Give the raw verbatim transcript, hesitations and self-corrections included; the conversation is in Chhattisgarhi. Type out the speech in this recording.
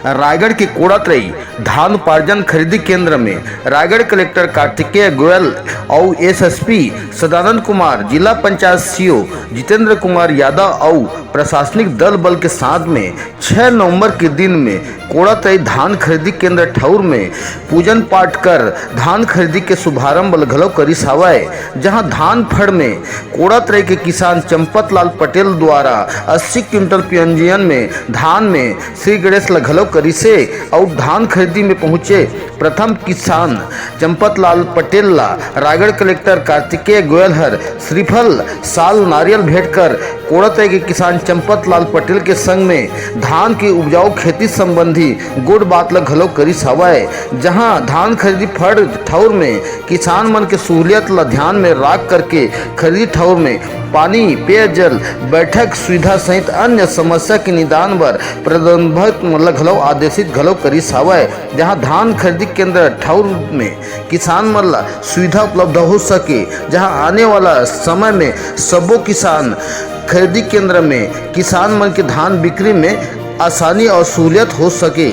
रायगढ़ के कोड़ातरई धान उपार्जन खरीदी केंद्र में रायगढ़ कलेक्टर कार्तिकेय गोयल अउ एसएसपी सदानंद कुमार, जिला पंचायत सीओ जितेंद्र कुमार यादव अउ प्रशासनिक दल बल के साथ में छह नवंबर के दिन में कोड़ातरई धान खरीदी केंद्र ठौर में पूजन पाठ कर धान खरीदी के शुभारंभ ल घलो करिस हावय, जहां धान फड़ में कोड़ातरई के किसान चंपत लाल पटेल द्वारा अस्सी क्विंटल पंजीयन में धान में श्री गणेश ल घलो करिसे अउ धान खरीदी में पहुंचे प्रथम किसान चंपत लाल पटेल ला रायगढ़ कलेक्टर कार्तिकेय गोयल हर श्रीफल, साल, नारियल भेंट कर कोड़ातरई के किसान चंपत लाल पटेल के संग में धान के उपजाऊ खेती संबंधी गोठ बात ल घलो करिस हावय, जहां धान खरीदी फड़ ठौर में किसान मन के सहूलियत ल ध्यान में राख करके खरीदी ठौर में पानी, पेयजल, बैठक सुविधा सहित अन्य समस्या के निदान बर प्रबंधक मन ल घलो आदेशित घलो करिस हावय, जहां धान खरीदी केंद्र ठौर में किसान मन ल सुविधा उपलब्ध हो सके, जहां आने वाला समय में सबो किसान खरीदी केंद्र में किसान मन के धान बिक्री में आसानी और सहूलियत हो सके।